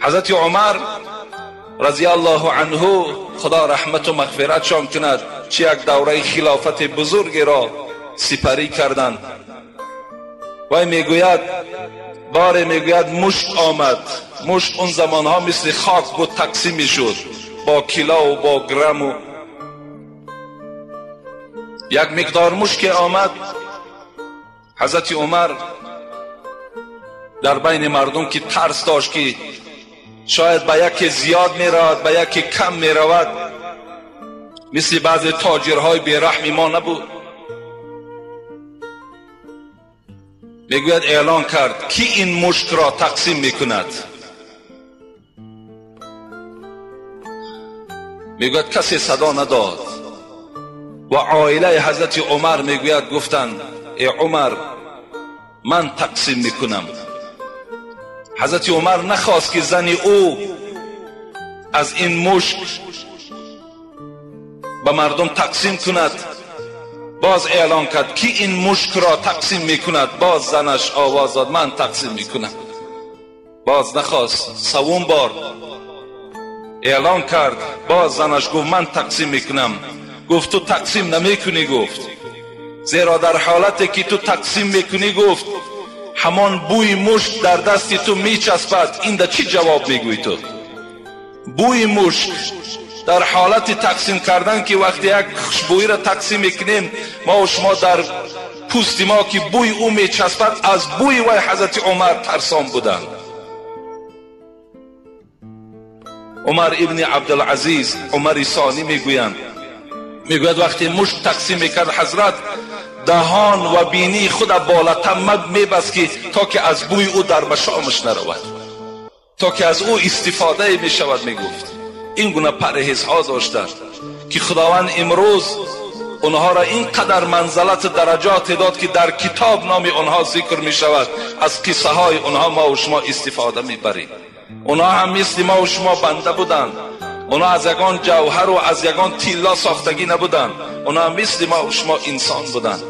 حضرت عمر رضی الله عنه خدا رحمت و مغفرتشان کند چه یک دوره خلافت بزرگی را سپری کردند. وی میگوید باره میگوید مشک آمد. مشک اون زمانها مثل خاک بود، تقسیم میشد با کیلو و با گرم و یک مقدار مشک آمد. حضرت عمر در بین مردم که ترس داشت که شاید به یکی زیاد می رود به یکی کم می رود، مثل بعض تاجرهای بیرحم ما نبود. میگوید اعلان کرد کی این مشک را تقسیم میکند؟ میگوید کسی صدا نداد و عائله حضرت عمر میگوید گفتند ای عمر من تقسیم میکنم. حضرت عمر نخواست که زن او از این مشک به مردم تقسیم کند. باز اعلان کرد کی این مشک را تقسیم میکند؟ باز زنش آواز داد من تقسیم میکنم. باز نخواست. سوم بار اعلان کرد، باز زنش گفت من تقسیم میکنم. گفت تو تقسیم نمیکنی. گفت زیرا در حالتی که تو تقسیم میکنی، گفت همان بوی مشک در دست تو میچسبد. این در چی جواب میگویی تو؟ بوی مشک در حالت تقسیم کردن که وقتی یک خوشبویی را تقسیم میکنیم ما و شما در پوست ما که بوی او میچسبد، از بوی وی حضرت عمر ترسان بودند. عمر ابن عبدالعزیز، عمر ثانی میگویند، میگوید وقتی مشک تقسیم میکرد حضرت دهان و بینی خود بالاتر میبست که تا که از بوی او در مشامش نرود، تا که از او استفاده میشود. میگفت این گونه پرهیزها داشتند که خداوند امروز اونها را اینقدر منزلت درجات داد که در کتاب نام اونها ذکر می شود. از قصه های اونها ما و شما استفاده می بریم. اونها هم مثل ما و شما بنده بودند. اونها از یگان جوهر و از یگان طلا ساختگی نبودند. اونها مثل ما و شما انسان بودند.